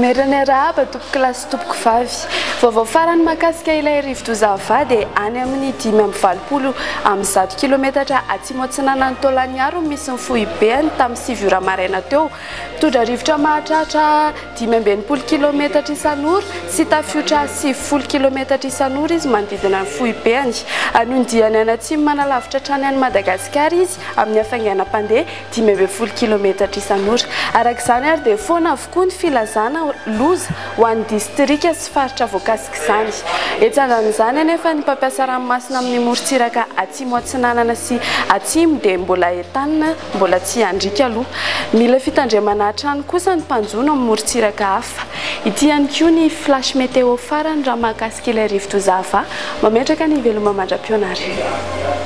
Mamerina ny arahaba tompokolahy sy tompokovavy. Vaovao farany mahakasika ilay rivodoza Ava dia any amin'ny 185 kilometatra atsimo atsinanan'i Taolagnaro no misy ny foibeany tamin'ny 9 ora maraina teo. Mitondra rivotra mahatratra 65 kilometatra isan'ora sy tafiotra 90 kilometatra isan'ora izy manodidina ny foibeany. Hanohy ny diany any atsimo manalavitra hatrany an'i Madagasikara izy amin'ny hafainganam-pandeha 15 kilometatra isan'ora. Araka izany ary dia foana avokoa ny filazana loza ho an'ny distrika sy faritra voakasik'izany. Etsy andanin'izany anefa ny mpampiasa ranomasina amin'ny morontsiraka atsimo atsinanana sy atsimo dia mbola entanina mbola tsy handriaka aloha. Mila fitandremana hatrany kosa ny mpanjono amin'ny morontsiraka hafa. Ity ihany koa ny flash météo farany raha mahakasika ilay rivodoza Ava. Mametraka ny veloma mandra-pihaona ary.